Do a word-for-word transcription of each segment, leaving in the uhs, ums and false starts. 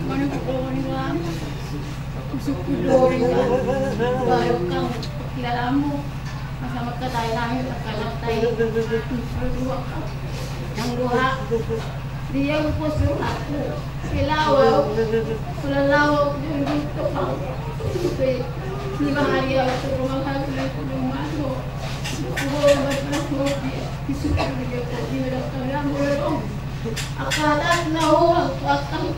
Manungkun dohot ni rohamu. Husyukur do ringan. Baru kang kilalamu. Masa mangkatai nami, mangkatai. Dua. Nang doha. Dia huposur aku. Silawa. Silawa. Lima hari aku rumah aku. Aku rumah aku. Husyukur dia. Dia kau di dalam kamu. Akatas na ho, angkang.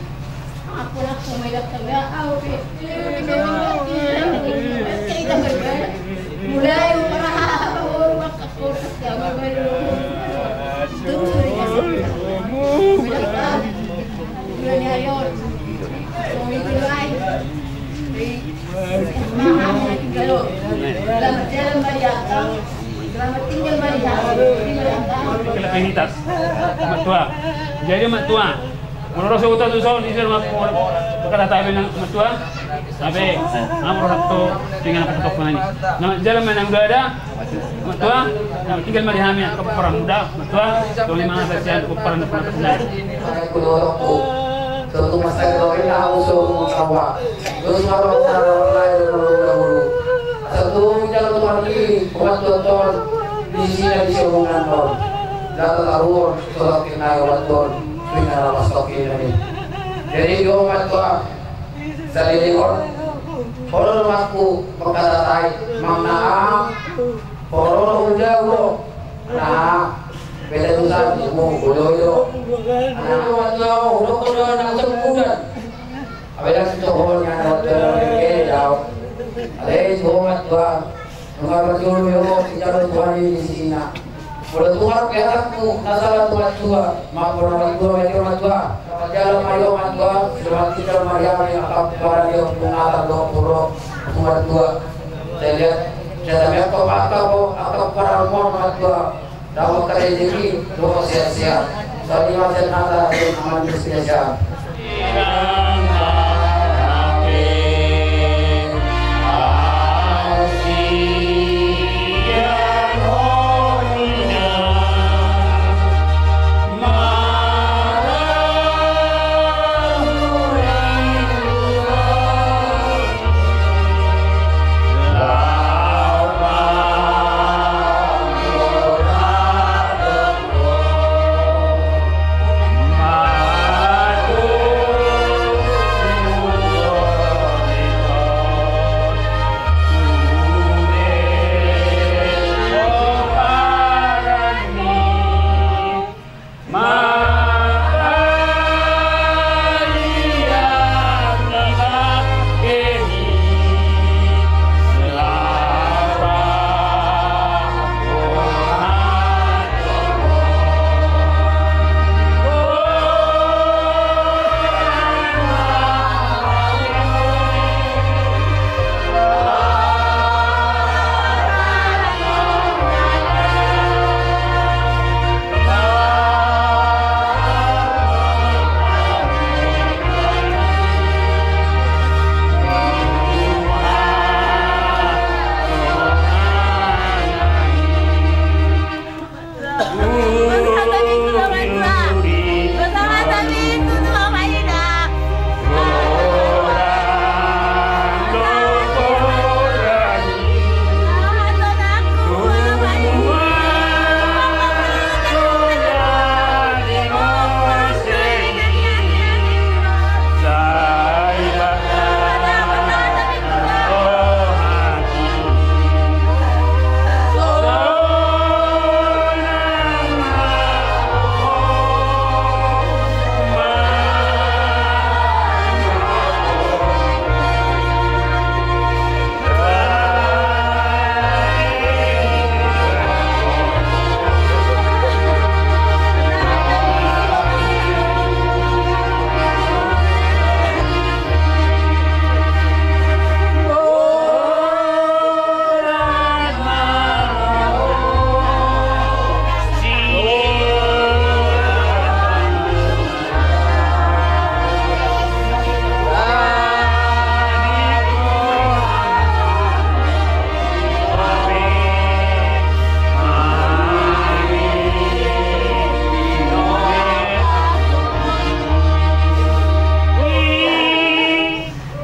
Aku langsung main dapat tangga, aku pe. Mulai. Terus. Mulai hari on. Selamat jalan, Maria. Selamat tinggal, Maria. Terima kasih. Mak Tua. Jadi, Mak Tua, molo ro so huta tu son, isi rumah, kata tabe nang Mak Tua. Tabe, amor hak tu, tinggal apa tu nani. Nama jalan menang dua ada. Mak Tua, nama tinggal mari hami, keperan muda, Mak Tua, tolong lima belas sian keperan muda. Aku dorongku. Tentu masa kau ini aku suruh kawa. Terus baru orang lain dahulu. Satu jalan Tuhan ini, buat tonton di sini di Somongan, Ton. Jalan Taruhon, tolong kena buat Ton. Pindah lepas toki ini. Jadi, dia buat Tuhan. Salilingon. Kalau rumahku, pengkatatai, mangna, kalau udah, udah. Nah, beda urusan, mau bodoh itu. Nah, buat Tuhan, udah, udah, nang sebulan. Apalagi si Tohon yang ada di dalam. Ada si Tohon tua. Nunga berjulu yo, si jalur Tuhan ini di sini. Udah Tuhan, biar aku, nasala Tuhan tua. Maaf, orang tua, orang tua, orang tua. Selamat jalan, ayo, orang tua. Selamat tinggal, Maria, yang akan kepada dia, pengalaman, doa, puro, orang tua. Saya lihat, saya lihat kau, mata, kau, akan kepada orang tua. Dapat rezeki, doa sehat-sehat. Saling masih nata, aman, sehat-sehat.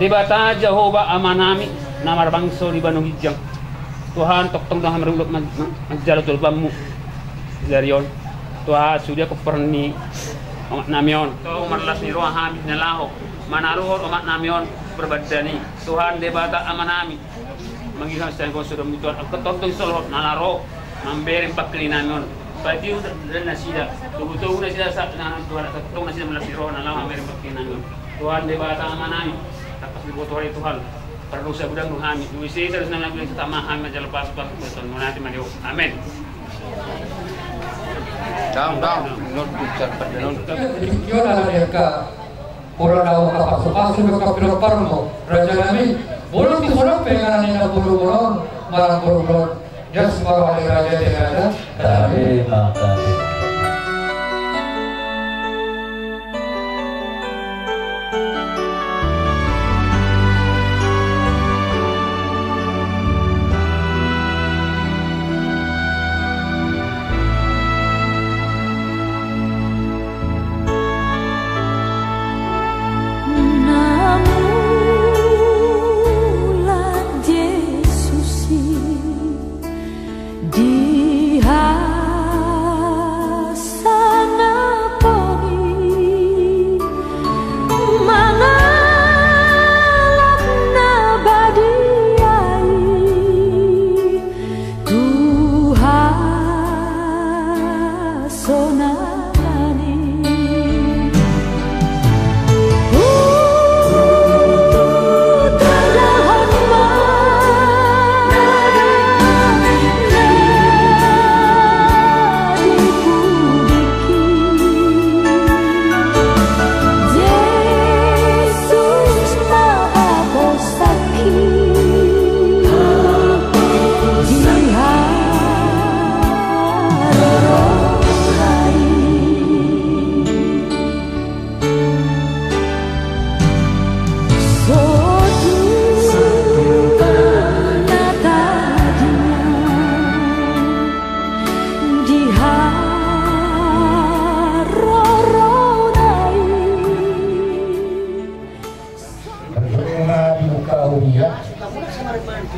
Debata Jahowa Amanami na marbangso di banua ginjang, Tuhan, tongtong do hami marungut man-, man-, manjalo tolopanMu sadari on. Tuhan, sude komparan ni omaknami on, tong marlas ni roha hami na laho manaruhon omaknami on parbandaan i. Tuhan Debata Amanami, mangihon sahali on sude Tuhan, angka tongtong solhot na laho mambereng pangkilinami on. Patiu dan nasida, togu-togu nasida sa-, na, Tuhan, tongtong nasida marlas ni roha na laho mambereng pangkilinami on. Tuhan Debata Amanami, tangkas diboto Ho Tuhan, pardosa godang do hami, di ujung ni sadari on nang di ujung ni sadari on hami manjalo pasu-pasu, Tuhan, mauliate ma di Ho. Amen. Daong, daong. Di tingki on ala ni angka, molo na angka pasu-pasu do angka pinomparmu, rajanami, molo dison pe inganan ni namboru on, marnamboru on. Yes, bawa di raja di raja. Tapi makan. Namulan Jesus i di hasana poni mangalap na badia i tu hasona nami. Dibuka huria.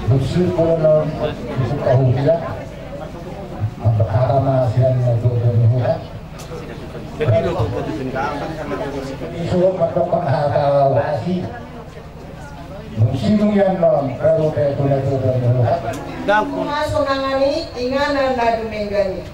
Bungsu, molo dibuka huria. Angka hata ma sian na tuatua ni huta. Isuhon mandok hata wasi. Bungsu, dung i annon, baru pe tu na tuatua ni huta. Dang. Hasonangan i inganan na dumenggan i.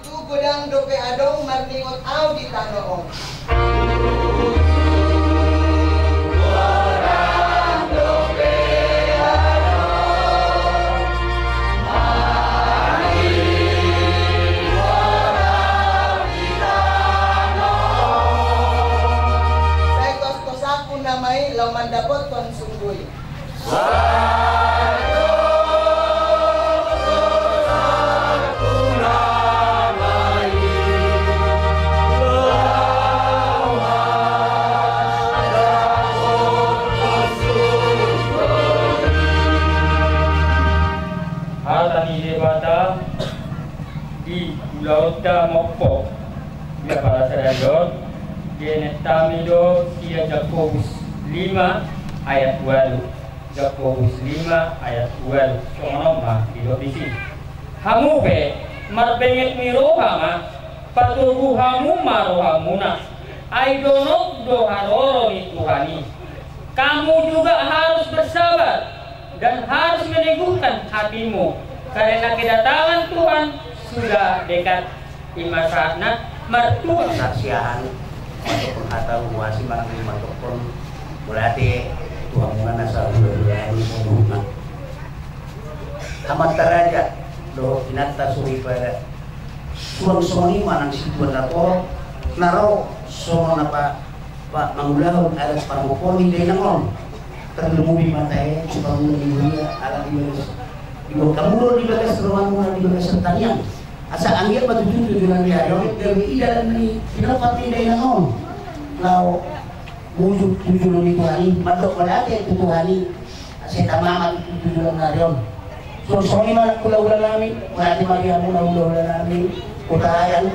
Tutu godang dope adong marningot au di tano on. Sai tostosaku nama i laho mandapothon sunggu i. Hata ni Debata di ulaonta mompo. Ia pala sadari on, dienet hami do sian Jakobus lima ayat ualu. Jakobus lima ayat ualu, songon on ma didok disi. Hamu pe, marbenget ni roha ma, patogu hamu ma rohamuna, ai donok do haroro ni Tuhan i. Kamu juga harus bersabar dan harus meneguhkan hatimu, karena kedatangan Tuhan sudah dekat. I ma sahatna martua. Saksian, mandokkon hata uasi manang mandokkon mauliate tu hamuna na sahuta-huta ni hamuna. Amanta raja dohot inanta soripada. Suang songon i manang situan na torop na ro songon apa Mangulahon adat parmokon ni dainang on. Tarlumobi ma tahe tu pangula ni huria ala di bagas, di bagas hamu do di bagas rohamuna di bagas tangiang. Asa anggiat ma tutu tu joloan ni ari on gabe i dalan ni pinompar ni dainang on laho mujur tu jolo ni Tuhan i, mandok mauliate tu Tuhan i. Asa tama ma tu, tu joloan ni ari on. Suang songon i ma nang hulahula nami, mauliate ma di hamuna hulahula nami Hutahaean.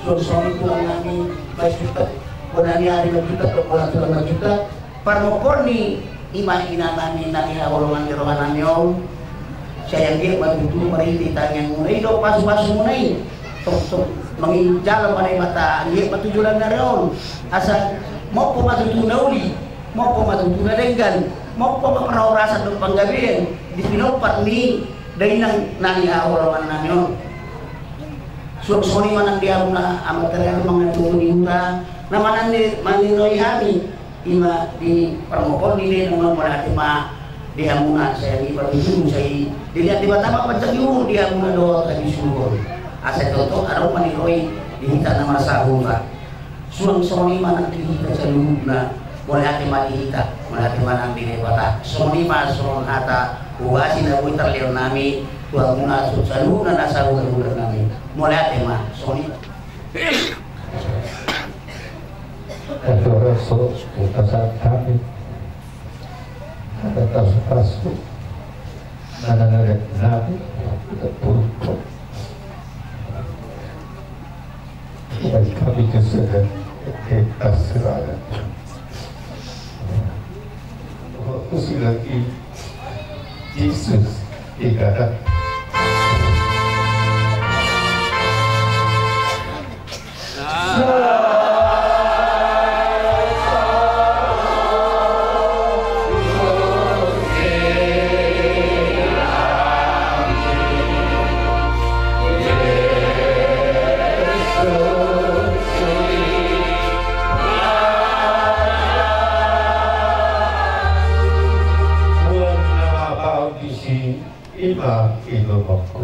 Suang songon i tulang nami Manjuntak, bona ni ari Manjuntak dohot bona tulang Manjuntak. Parmokon ni i ma ina nami na di haholongan ni roha nami on. Sai anggiat ma tutu marhite tangiangmuna i dohot pasupasumuna i. Tongtong manginjalo ma Debata anggiat ma tu joloan ni ari on. Asa mompo ma tutu na uli, mompo ma tutu na denggan, mompo ma parhorasan dohot panggabean di pinompar ni dainang na di haholongan nami on. Suang songon i ma nang di hamuna amanta na mangatur ni huta, na manang ni, maniroi hami. I ma di parmokon ni dainang on, mauliate ma di hamuna, sai i parminggu sai dilehon Debata ma panjang ni umur di hamuna dohot hasuhuton. Asa tongtong adong ma niroi di hita na marsahuta. Suang songon i ma nang di hita saluhutna, mauliate ma di hita, mauliate ma nang di Debata. Songon i ma songon hata huasi na boi tarlehon nami tu hamuna saluhutna na sahulahula nami. Mauliate ma, songon i ma. Asa ro so, upasan kami. Asa tasu-tasu. Nana nana nana. Baik, kami kesana. Eh, terserah. Waktu si lagi Yesus dikata. Ima idomanku.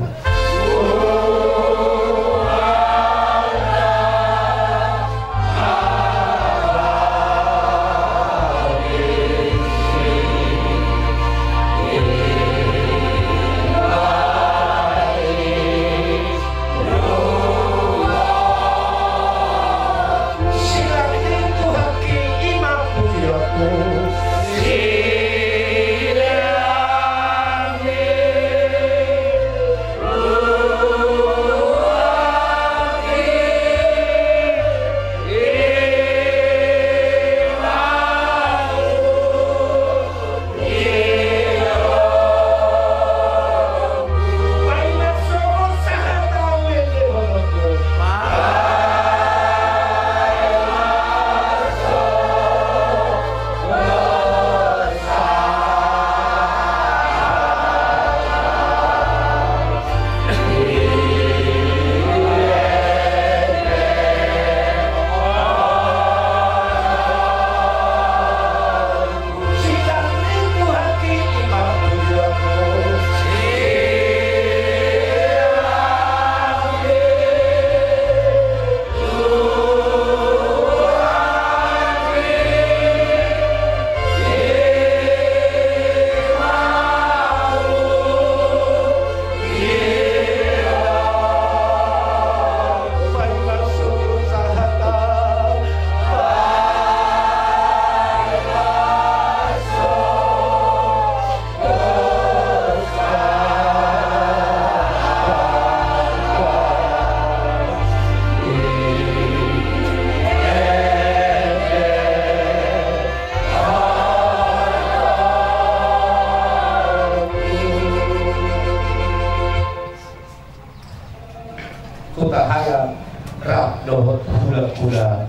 Hutahaean rap dohot hulahula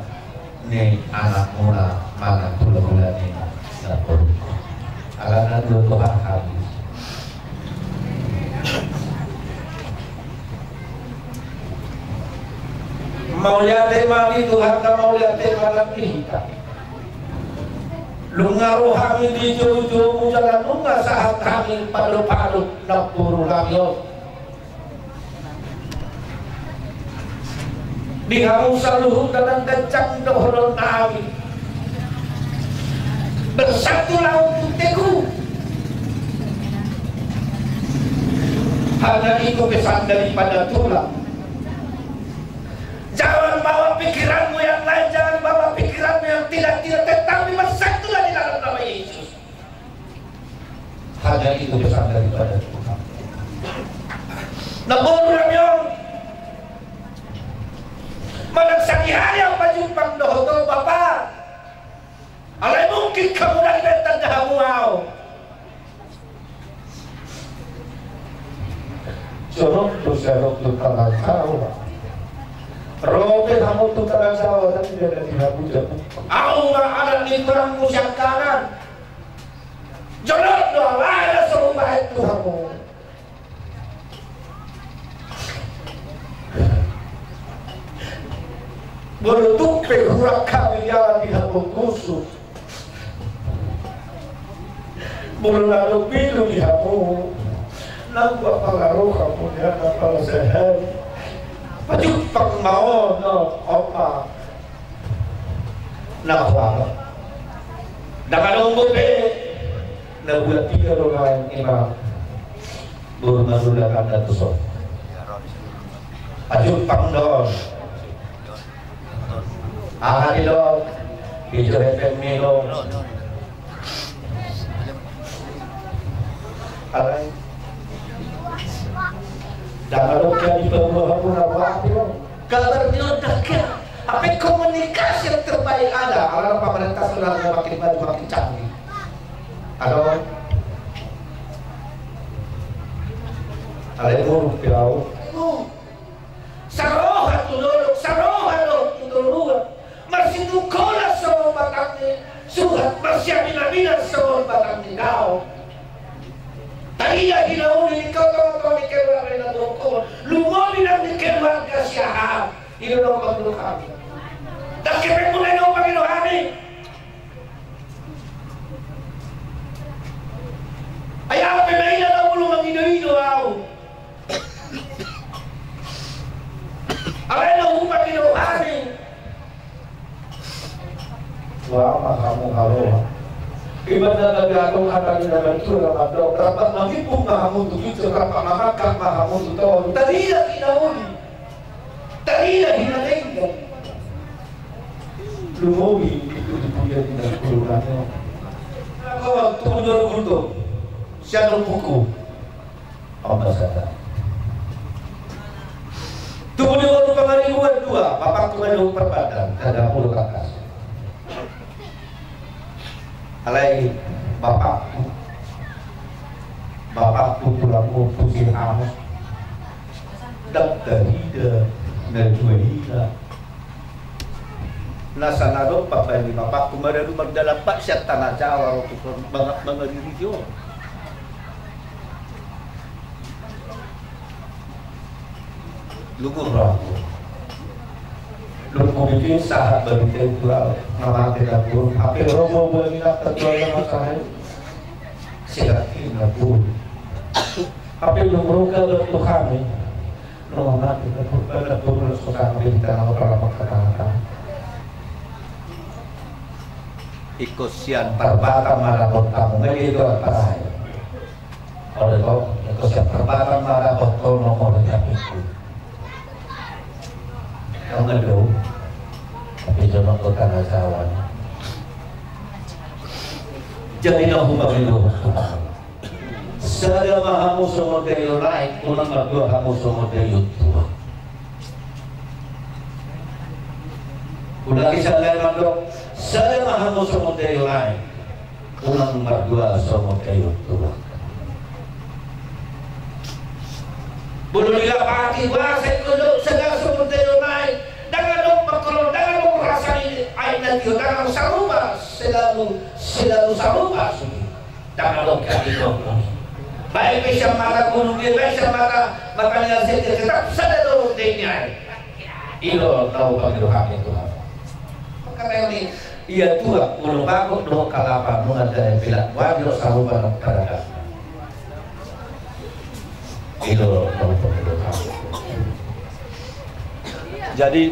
ni anakmuna manang hulahula ni namboru. Alana dua Tuhan habis. Mauliate ma di Tuhan, mauliate ma nang di hita. Nunga ro hami di joujoumu jala nunga sahat hami padopadop namboru nami on. Di hamu saluhutna na ganjang dohonon nami. Bersatulah untuk teguh. Hanya itu pesan daripada tulang. Jangan bawa pikiranmu yang lain, jangan bawa pikiranmu yang tidak-tidak, tetapi bersatulah di dalam nama Yesus. Hanya itu pesan daripada Tuhan. Nah, boru nami on, manang sadihari au pajumpang dohot ho, Bapa. Alai mungkin hamu dang dibaen tanda hamu au. Jonok do sai ro tu Tanajawa. Ro pe hamu tu Tanajawa, tapi dang dibaen hamu jabu. Au ma anak ni tulangmu siangkangan. Jonok do au, ai na so hubaen tu hamu. Molo tung pe hurang hami di ala ni habonggusu, molo na adong pilu di hamu, nang apala ro hamu nian apala sahali, pajumpang ma on, on ma. Na huamat. Dang adong dope na buat piga do lain, ima boru Manula kan na tuson. Pajumpang do on. Aha do i do? Ijo hepeng ni do. Alai dang adong jadi pembawa hamu na buat piga. Kabar ni on dang hea. Hape komunikasi yang terbaik ada. Ala pemerintah sudah makin maju, makin canggih. Adong. Alai buruk pilau. Saroha tu dolok, saroha do tu toruan. Marsitungkolan songon batang ni suhat, marsiaminaminan songon batang ni daong. Tarida hinauli di tongatonga ni keluarga na tongko, lumobi nang di keluarga Siahaan. I do na hupangido hami. Dang hepengmuna i na hupangido hami. Ai au pe na ida na olo mangidoido au. Alai na hupangido hami. Ua ma hamu haroha. Ibadah na gabe hata ni na matua na mandok, rampak mamimpung ma hamu tu ginjang, rampak mamangkang ma hamu tu toru. Tarida hinauli, tarida hinadenggan. Lumobi itu di puja di dalam kurungannya. Kawan, tunggu dulu, tunggu. Siapa buku? Ambasada. Tubu ni boru Pangaribuan dua, bapakku Madung Perbadan, tanda pulu kakas. Alai bapakku, bapakku tulang ompu si Amos. Dang tarida na dua hita. Na sana do pambaen ni bapakku maradu mardalan pat sian Tana Jawa ro tu son manga-, mangariri jo. Lugur ro. Lugur bikin sahat bagi tentu na mate dapur. Hape robo buat ingat ketua yang masalah. Sihat ingat pun. Hape lugur ro kabar tu hami. Nunga mate dapur, dapur na so sanga be di tano pala mangkatahata. Ingkon sian Parbata ma dapot hamu, nga dia jual parai. Olo do, ingkon sian Parbata ma dapot ho nomor hapengku. Nga do, tapi jonok do Tana Jawa. Jadi na hupangido. Sada ma hamu songon daion aek, unang mardua hamu songon daion tuak. Ulangi sada ma do, sada ma hamu songon daion aek, unang mardua songon daion tuak. Molo dilapati boasa ingkon do sada songon daion aek, dang adong pangkolon, dang adong rasa ni aek na tio, dang adong sarupa, selalu, selalu sarupa sude. Dang adong hatigokhon. Baen pe sian mata gunung dia, baen sian mata, mata ni aek dia, tetap sada do daion ni aek. I do na hupangido hami Tuhan. Kata ni, ia tuak molo bagot dohot kalapa nunga dapot pilak, wajib sarupa nang parada. I do na hupangido hami. Jadi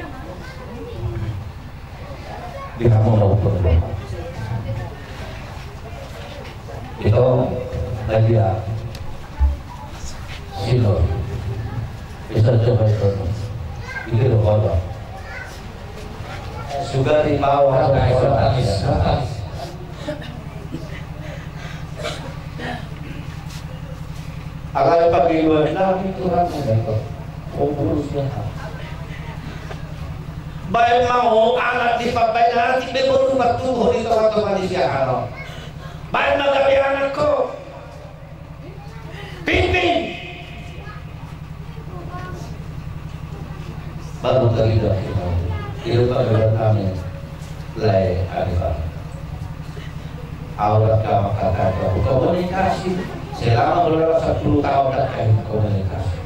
di hamu na hupangido hami. Tong, media, sinur, bisa coba itu, itu lo kotor. Sugari mau. Alai pangidoan nami Tuhan mendekon. Umur siapa? Baen ma ho anak di pambahenan, atik be boru martubu di tonga-tonga ni siahaan on. Baen ma gabe anak ho. Pimpin. Baru tadi dah. Itu pada kami. Lai ada. Aura kama kata komunikasi selama berapa sepuluh tahun tak ada komunikasi.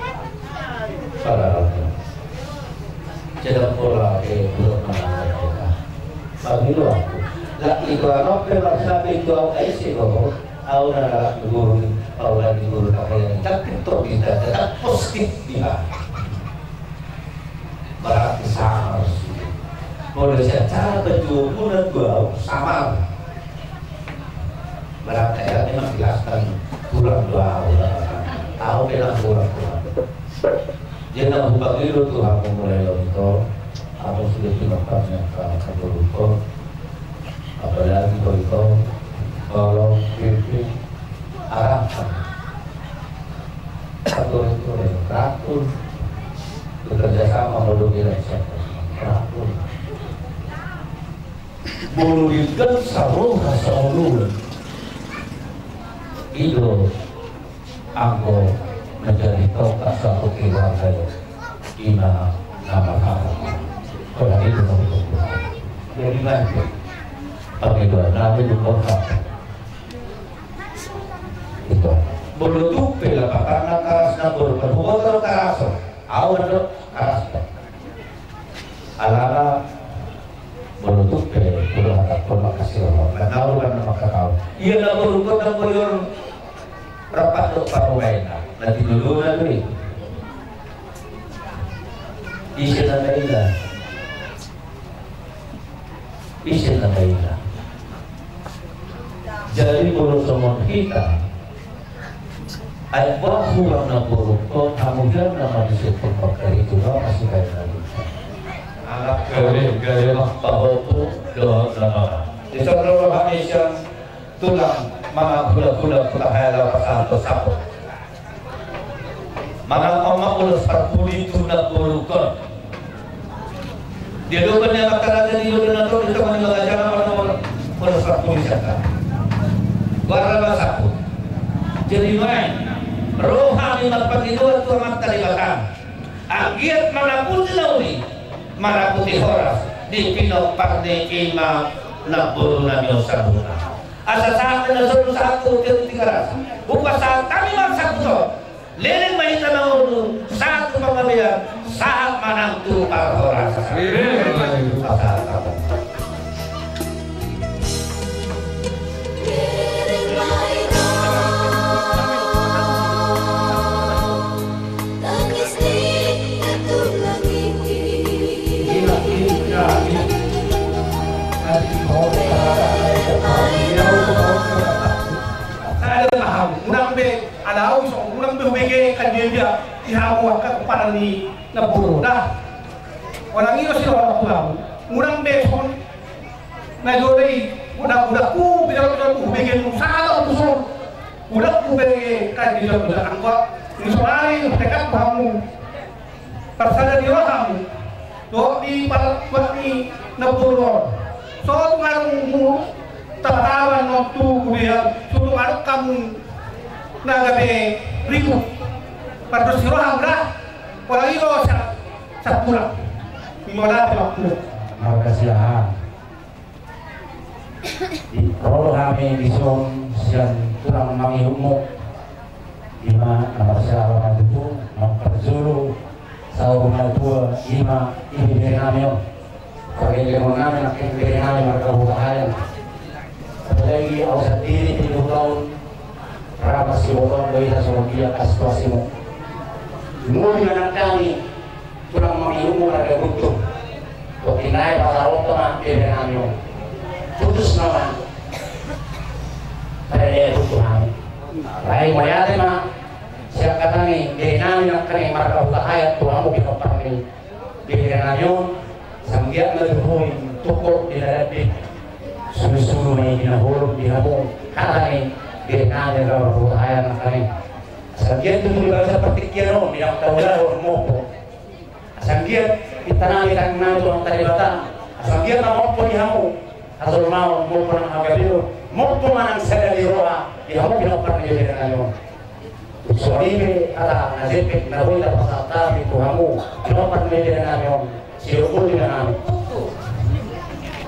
Saudara, tidak pula ke buruk mana kita. Pemilu aku. Lah itu anak pe marsapi itu au isi bohong. Au na galak di guru ni, au na di guru pakaian. Tapi toh kita tetap positif dia. Berarti sama harus. Kalau secara baju pun dua sama. Berarti ya memang jelaskan kurang dua au. Au kena kurang kurang. Jadi na hupangido tu hamu mulai on ito, hamu sude pinangkatna angka na boru on. Apalagi do ito, tolong pimpin, arahkan. Atur itu rangkul. Bekerja sama molo di lain siapa. Rangkul. Molo di kan saroha saolun. I do anggo menjadi tongkat satu keluarga. Ima nama kamu. Kalau itu mau. Jadi nanti. Pangidoan nami di kota. Itu. Molo tung pe lapatanna karas na boru, boru karas. Au do karas. Alana molo tung pe, molo hatangkon makasih Allah. Nah, au kan makasih Allah. Ia na boru kota boru rapat do parumaenna. Nanti dulu nanti. Isi nama ila. Isi nama ila. Jadi molo songon hita. Ai bah hurang na boru on hamu hian nama di sepuluh pakar itu nama si kain lagi. Anak kami gaya mah pahopu dohot nama. Di sana roha Indonesia. Tulang manang hula-hula Kota Hela pasahat tu saput. Manang omak ulos parpudi tu na boru on. Dia dohot ni anak karaja di dohot na dohot di tonga ni mangajar anak ulos parpudi saka. Warna basaput. Jadi main. Roha ni marpangidoan tu Amanta Debata. Anggiat manaputi na uli, manaputi horas, di pinompar ni ima na boru nami on saluhutna. Asa sahat na solu sahat tu titik tiga ras. Hupasahat hami ma sahat tu leleng ma hita na ngolu sahat tu panggabean sahat ma nang tu parhorasan. Pasahat hami. Sada ma hau, unang be, ala hau so, unang be hubege kan dia dia, di hau angka kepala ni na boru dah. Orang iyo sih orang aku hau, unang be son, na jolo i, udah, udah ku, bicara, bicara, ku, hubege, sahat ma tuson. Udah ku be kan di dalam dalam gua, di soal ini, tekad kamu. Parsada di rohamu. Dohot di pal-, buat ni na boru on. So tu ngarungmu, taba-taba nontu, kemudian, so tu ngarung kamu, na gabe ribut. Pardos di rohamu dah. Orang itu sa-, sapura. Mimola, waktu. Makasih, ha. Ro hami dison sian tulang mangihutmu. Ima na marsiala ma tutu, mamparjolo saur matua ima ibebere nami on. Pargellengon nami nangkin bere nami marga Hutahaean. Apalagi au sandiri pitu taon ra marsibotoon do hita songon dia kastuasimu. Muli ma nang hami tulang mangihutmu marga Guntur. Toki nai pasaroto ma bere nami on. Putus nama. Pada dia putus nama. Alai mauliate ma sian hata ni berenami nangkaning marga Hutahaean tu hamu pinompar ni berenami on. Asa anggiat ma tutu tumpak di na landit, sulusulu ma i di na holom di hamu hata ni berenami marga Hutahaean nangkaning. Asa anggiat tutu di bagasan partingkian on di na taulahon mompo. Asa anggiat pintanami tangiangnami tu Amanta Debata. Asa anggiat ma mompo di hamu hajolmaon, mompo nang hagabeon, mompo ma nang sada ni roha di hamu pinompar ni berenami on. Songon i pe hata na jempek na boi tapasahat hami tu hamu pinompar ni berenami on. Sidok boi di berenami. Tutu.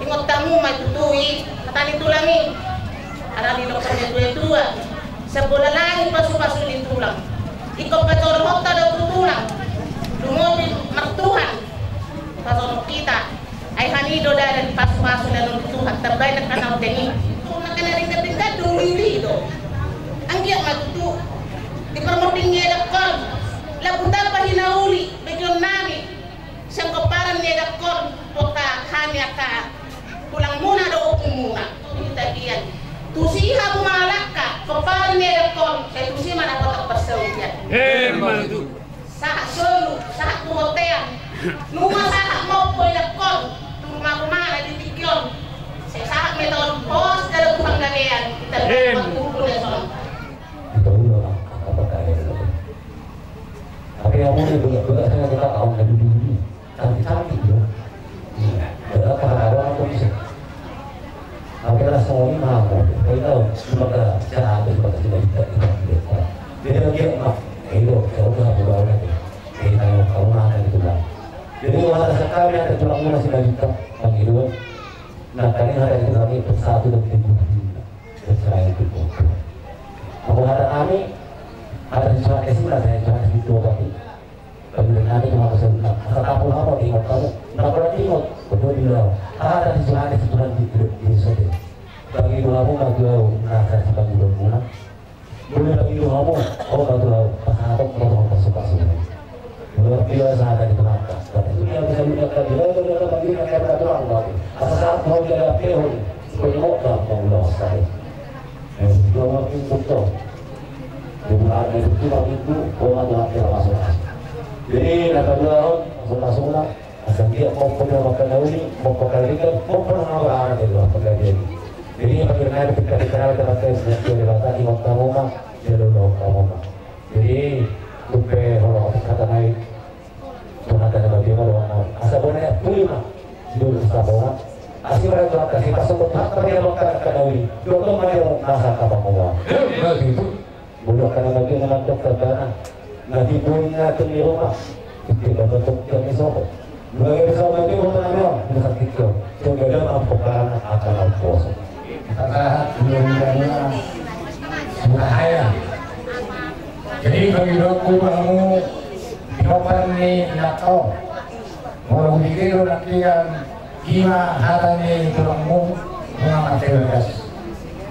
Ingot hamu ma tutu i hata ni tulang i. Ala ni didok ni natuatua, sian bola langit pasupasu ni tulang. Ingkon patorhonta do tu tulang. Lumobi martuhan patorhon hita. Ai hami do dalan pasupasu na ro di Tuhan, tambai angka na huteng i. Angka na ringkot-ringkot do, uli-uli do. Anggiat ma tutu di parmonding ni edangkon, lampu tamba hinauli begeonnami. Sian pomparan ni edangkon, pomparan ni angka tulangmuna dohot ompunmuna. Tusi hamu mangalangka pomparan ni edangkon, sai tusi ma na potang parsaulian. Emma tutu. Sahat solu, sahat tu bontean. Nunga sahat mompo edangkon tu rumah-rumahna di tingki on. Sai sahat ma i tu pos jala tu panggabean. Emma. Dipaulak angka panggabean. Tapi hamu ni bulat-bulat, saya kata kawan dari dulu. Cantik-cantik do. Iya. Padahal kadang-kadang aku bisa. Tapi rasa ini mampu. Kau tahu, sebagai cara, sebagai sila kita, kita, kita. Jadi dia mah, eh, lo, kau udah bergaul lagi. Eh, kalau kau nanya gitu lah. Jadi, wala sekali ada tulangmuna si Dalita, Bang Ido. Nah, kali ada itu kami bersatu dan tumbuh. Bersatu dan tumbuh. Aku harap kami ada di suatu S I lah, saya suatu S I dua kali. Pemerintahan itu harus senang. Asal kamu apa, ingot kamu. Nggak pernah ingot. Betul juga. Ada di suatu S I Tuhan di, di, di, di, Bagi doamu, bagi doamu, nasa si bagi doamu, nah. Boleh bagi doamu, oh, bagi doamu, pas aku, pas aku, pas aku, pas aku. Luar biasa ada di Penangkas. Tapi itu dia bisa juga kan, dia ada, dia ada bagi, dia ada doang, bagi. Asal saat mau dia ada pehon, seperti mau, mau ulang sekali. Eh, doa makin betul. Jadi, ada itu, bagi itu, oh, ada, ada masuk. Jadi, kata doa, masuk, masuk, nah. Asa anggiat mompo di hamu angka na uli, mompo angka na ringkot, mompo nang hamu angka na uli, mompo angka na ringkot. Jadi, panggilan nai, panggilan nai, panggilan nai, panggilan nai, ingot hamu ma, jalo hamu ma. Jadi, tung pe holan hata nai, tu hata na badia ma dohononku. Asa bona ya, puli ma. Dulu asa bona. Asi ma dohononku, asi pasok, hata dia dohononku angka na uli. Dohononku ma dia, nasa angka pangomoan. Molo angka na badia na mandok sambana, na timbul na tung di rumah, tingki bapak tung tiang ni sopo. Mulai dari sama dia rumah na doang, bisa tingki. Coba dia mampu karena angka na poso. Kata belum dia. Sudah ayah. Jadi bagi doaku, kamu di papan ni nak kau. Molo huhut do nangkin, ima hata ni tulangmu, nunga mate bagas.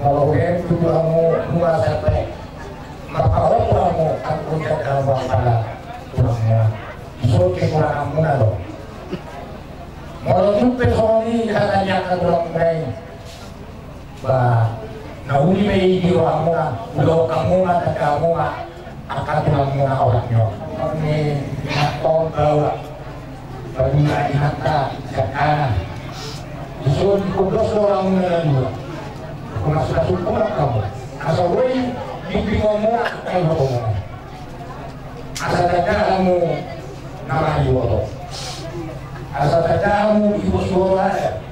Molo huhut tu tulangmu, nunga sampe. Maka tulangmu, angkun jaga bang pala tulangmu. Iso kekuranganmuna do. Molo tung pe songon i hata ni angka tulangmuna i. Ba, na uli ma i di rohamuna, ulaon hamu ma, tanda hamu ma, angka tulangmuna olat ni on. Ni hatop bawa, padula di hata, sakana. Dison, kodos do rohamuna na dua. Kuna suka sukuna hamu. Asa boi, bimbing hamu, ai hamu. Asa tanda hamu, na mari boto. Asa tanda hamu, ibos boto ada.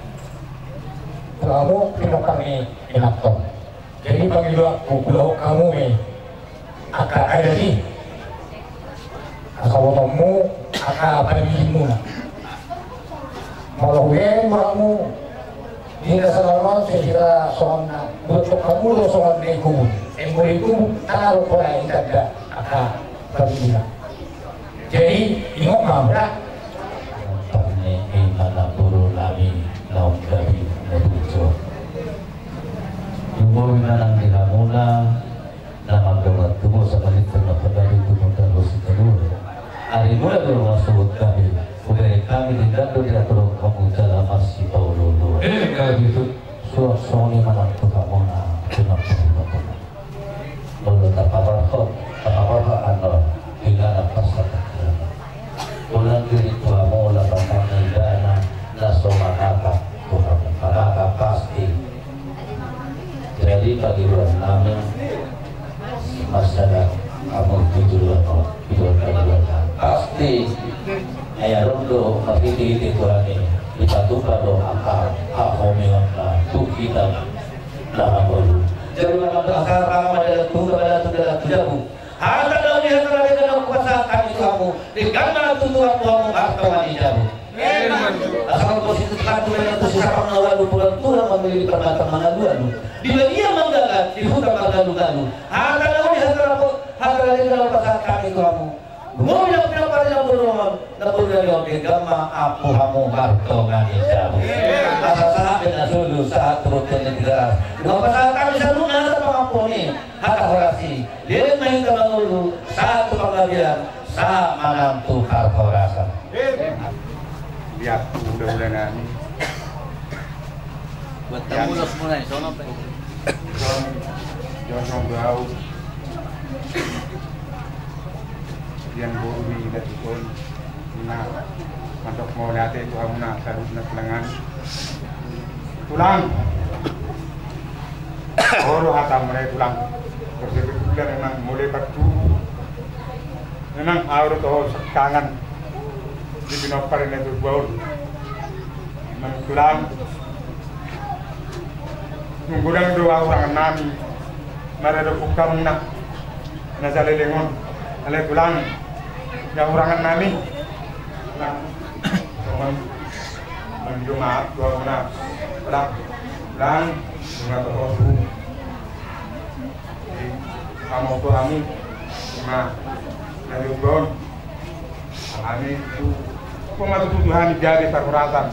Hamu, pinompar ni inangkon. Jadi pangidoanku, ulaon hamu ma i angka adat i. Asa botoonmu angka pandidianmuna. Molo huhut hamu, di na salalaon sesira songon na, boto hamu do songon na ikubun. Embo ikubun, taro pola itanda angka pandidian. Jadi, ingot ma, Bra. Parne ima na boru nami, naung gabe na burju. Lumobi ma nang di hamuna, na manggabar tubu, sabalintang na pagari tubu, talu si kedua. Ari mula do masuk kami, huberi kami di dado di atur kamu jala masih paululu. Eh, gabe tu. Suang songi manang tu hamuna, cuma tu hamuna. Sada, amun tujuan, tujuan, tujuan. Pasti, aya rondo, marhite-hite Tuhan i, dipatupa do angka, hahomionna, tu hita, na mangolu. Jadi, mangolu, asal, mangolu, dalan tu, dalan tu, dalan tu, jabu. Hata na uli, hata na denggan, na hupasahat hami tu hamu, denggan ma tutu tu hamu, martonga ni jabu. Asa mangkos itu satu, dengan tu sisapang na ualu, bulan tulang mamilih permata mangalu-alu. Di bagian manggagat, di huta margalu-galu. Hata na uli, hata na po-, hata na denggan, na hupasahat hami tu hamu. Ngomong yang punya pada yang borongan, na borongan yang denggan ma ampu hamu martonga ni jabu. Asa sahat be na solu, sahat tu bontean ni Tigaras. Na hupasahat hami saluhutna hata pangampon i, hata horas i. Leleng ma hita mangolu, sahat tu panggabean, sahat ma nang tu parhorasan. Liat tu hula-hula nami. Buat tamu los mulai, sono pe. Jong, jong, jong, bau. Dian boru ni Datikon. Na, mantap mau lihat itu hamuna, salut na tulangan. Tulang. Olo hata mulai tulang. Terus itu tulang memang mulai batu. Memang aur to sekangan. Di pinompar ini tu baul. Memang tulang. Nunggudang doa orang nami. Mara do buka muna. Na saleleng on. Ale tulang. Ya orang nami. Tulang. Tulang. Manjuma doa muna. Tulang. Tulang. Tulang. Kamu tu kami. Nah, dari Ubon. Kami tu. Apa matu tu Tuhan jadi parhorasan.